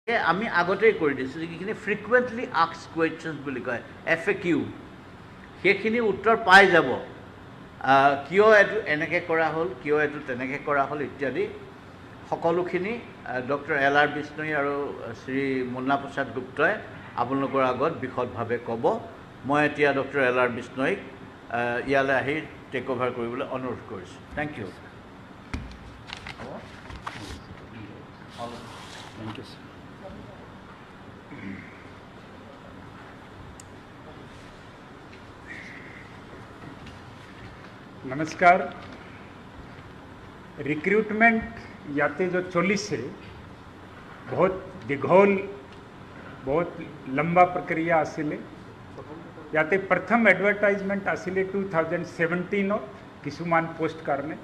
আমি আগতেই কৰি দিছোঁ, যিখিনি ফ্ৰিকুৱেণ্টলি আস্কড কুৱেশ্যনছ বুলি কয়, FAQ, সেইখিনি উত্তৰ পাই যাব। কিয় এইটো এনেকৈ কৰা হ'ল, কিয় এইটো তেনেকৈ কৰা হ'ল ইত্যাদি সকলোখিনি ডক্টৰ এল আৰ বিষ্ণৈ আৰু শ্ৰী মুন্না প্ৰসাদ গুপ্তই আপোনালোকৰ আগত বিশদভাৱে ক'ব। মই এতিয়া ডক্টৰ এল আৰ বিষ্ণৈক ইয়ালৈ আহি টেক অভাৰ কৰিবলৈ অনুৰোধ কৰিছোঁ। Thank you. Thank you, sir. নমস্কাৰ। ৰিক্ৰুটমেণ্ট ইয়াতে जो চলিছে, বহুত দীঘল, বহুত লম্বা প্ৰক্ৰিয়া আছিলে। ইয়াতে প্ৰথম এডভাৰটাইজমেণ্ট আছিলে 2017ত কিছুমান পোষ্ট কাৰণে,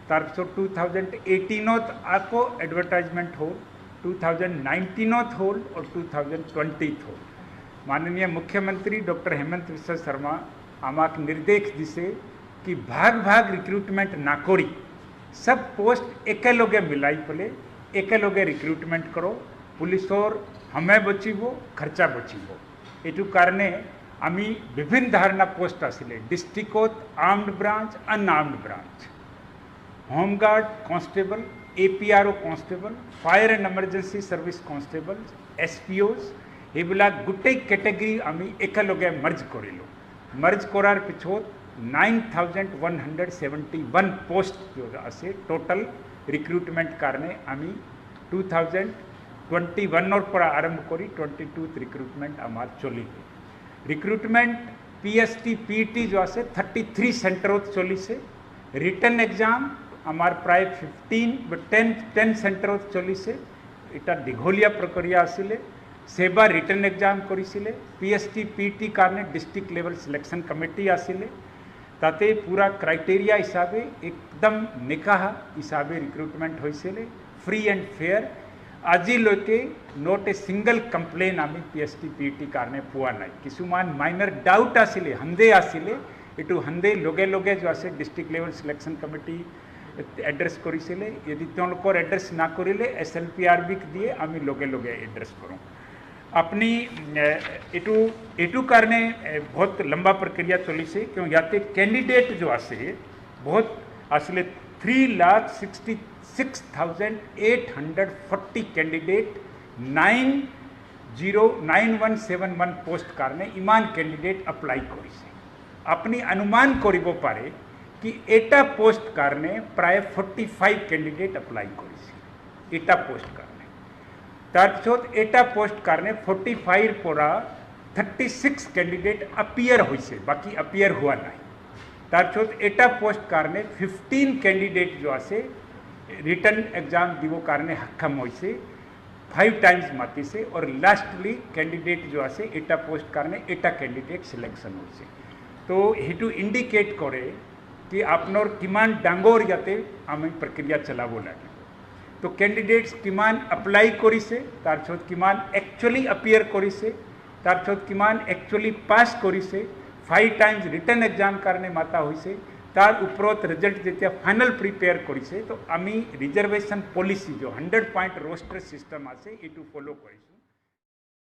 তাৰপিছত 2018ত আকৌ এডভাৰটাইজমেণ্ট হ'ল, 2019ত হ'ল আৰু 2020ত হ'ল। মাননীয় মুখ্যমন্ত্ৰী ডক্টৰ হেমন্ত বিশ্ব শৰ্মা আমাক নিৰ্দেশ দিছে কি ভাগ ভাগ ৰিক্ৰুটমেণ্ট নাকৰি সব পোষ্ট একেলগে মিলাই পেলাই একেলগে ৰিক্ৰুটমেণ্ট কৰোঁ, পুলিচৰ সময় বচিব, খৰচা বচিব। এইটো কাৰণে আমি বিভিন্ন ধৰণৰ পোষ্ট আছিলে ডিষ্ট্ৰিক্টত, armed branch, unarmed branch, home guard constable, APRO constable, fire and emergency service constable, SPOs, সেইবিলাক গোটেই কেটেগৰী আমি একেলগে মাৰ্জ কৰিলোঁ। মাৰ্জ কৰাৰ পিছত 9171 পোষ্ট আছে টোটেল ৰিক্ৰুটমেণ্ট কাৰণে আমি 2021ৰ পৰা আৰম্ভ কৰি 22ত ৰিক্ৰুটমেণ্ট আমাৰ চলিব। ৰিক্ৰুটমেণ্ট PST PET जो আছে 33 চেণ্টাৰত চলিছে। ৰিটেন এক্সাম আমাৰ প্ৰায় 15 10 চেণ্টাৰত চলিছে। এটা দীঘলীয়া প্ৰক্ৰিয়া আছিলে। সেবা ৰিটেন এক্সাম কৰিছিলে। PST PET কাৰণে ডিষ্ট্ৰিক্ট লেভেল চিলেকশ্যন কমিটি আছিলে, তাতে পুৰা ক্ৰাইটেৰিয়া হিচাপে একদম নিকাহ হিচাপে ৰিক্ৰুটমেণ্ট হৈছিলে, ফ্ৰী এণ্ড ফেয়াৰ। আজিলৈকে not a single complain আমি PST PET কাৰণে পোৱা নাই। কিছুমান মাইনাৰ ডাউট আছিলে, সন্দেহ আছিলে, এইটো সন্দেহ লগে লগে जो আছে district level selection committee address কৰিছিলে। যদি তেওঁলোকৰ এড্ৰেছ নকৰিলে SLPRBক দিয়ে আমি লগে লগে এড্ৰেছ কৰোঁ। আপুনি এইটো কাৰণে বহুত লম্বা প্ৰক্ৰিয়া চলিছে, কিয় ইয়াতে কেণ্ডিডেট जो আছে বহুত আছিলে, 3,66,840 কেণ্ডিডেট, 909171 পোষ্ট কাৰণে ইমান কেণ্ডিডেট এপ্লাই কৰিছে। আপুনি অনুমান কৰিব পাৰে কি এটা পোষ্ট কাৰণে প্ৰায় 45 কেণ্ডিডেট এপ্লাই কৰিছে এটা পোষ্ট কাৰণে। তাৰপিছত এটা পোষ্ট কাৰণে 45ৰ পৰা 36 কেণ্ডিডেট এপিয়াৰ হৈছে, বাকী এপিয়াৰ হোৱা নাই। তাৰপিছত এটা পোষ্ট কাৰণে 15 কেণ্ডিডেট जो আছে ৰিটাৰ্ণ এক্সাম দিব কাৰণে সক্ষম হৈছে, 5 টাইমছ মাতিছে, আৰু লাষ্টলি কেণ্ডিডেট जो আছে এটা পোষ্ট কাৰণে এটা কেণ্ডিডেট চিলেকশ্যন হৈছে। তো সেইটো ইণ্ডিকেট কৰে কি আপোনাৰ কিমান ডাঙৰ ইয়াতে আমি প্ৰক্ৰিয়া চলাব লাগিব। তো কেণ্ডিডেটছ কিমান এপ্লাই কৰিছে, তাৰপিছত কিমান একচুৱেলি এপিয়াৰ কৰিছে, তাৰপিছত কিমান একচুৱেলি পাছ কৰিছে, 5 টাইমছ ৰিটাৰ্ণ এক্সাম কাৰণে মাতা হৈছে, তাৰ ওপৰত ৰিজাল্ট যেতিয়া ফাইনেল প্ৰিপেয়াৰ কৰিছে, তো আমি ৰিজাৰ্ভেশ্যন পলিচি जो 100 পইণ্ট ৰোষ্টাৰ চিষ্টেম আছে এইটো ফ'ল' কৰিছোঁ।